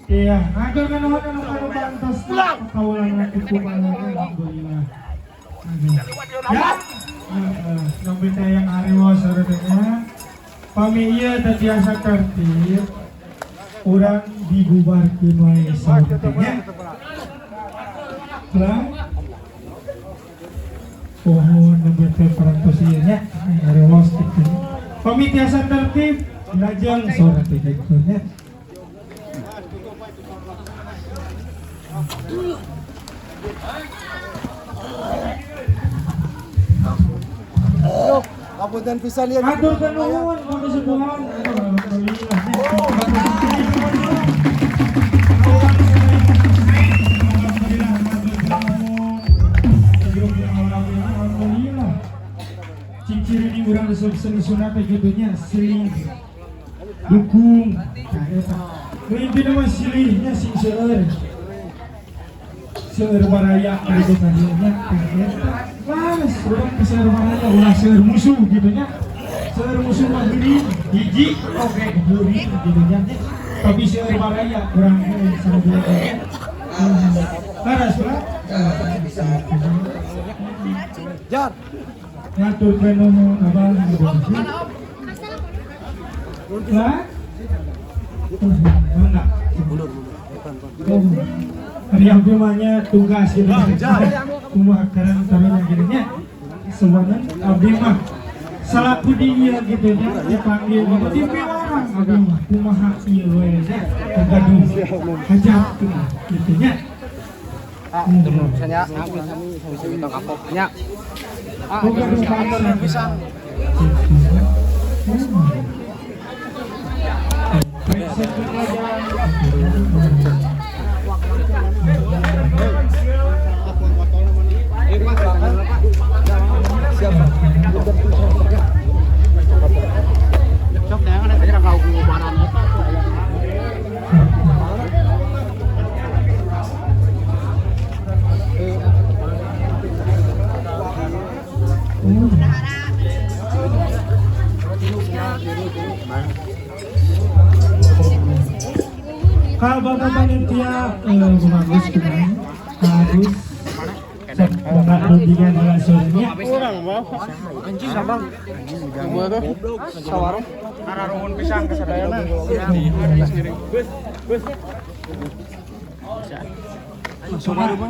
Iya, hatur nuhun anu anu bantos kaulangan itu alhamdulillah. Ya. Heeh, nembe teh yang ariwos sareng. Pami ieu teu tiasa tertib, urang dibubarkeun wae saur teh nya. Lah. Pohon nembe teh parantos ieu nya, ariwos kitu. Pami tiasa tertib, lajeng saur teh kitu nya. Kapunten pisan ya. Hatur nuhun ka kesepuhan. Alhamdulillah. Alhamdulillah. Ciri ini urang resep seni sunat teh kitu nya, silih dukung. Nah, eta. Nu intina mah silihnya sing seueur. Seueur baraya gitu kan nya. Tah eta. Mas, urang ke seueur baraya ulah seueur musuh gitu nya. Seueur musuh mah geuning hiji oke geuning gitu nya. Tapi seueur baraya urang sarua nya. Laras lah. Jar. Ngaturkeun nuhun abah gitu. Lah? Enggak. Oh. Hari abdi mah nya tugas gitu. Kumaha karang taruna gitu nya. Sebenarnya abdi mah salaku di ieu gitu nya dipanggil gitu di piwarang abdi mah kumaha ieu we nya gaduh hajat gitu nya. Ah, misalnya, bisa minta kapoknya. Ah, Boga bisa. Sok jangan ada kau kubaran. Kalau bapak panitia bagus kumaha harus sok bangga rugikan heula sorenya. Anjing abang. Sawarung. Araruhun pisang kesadayana. Masuk. Time bro.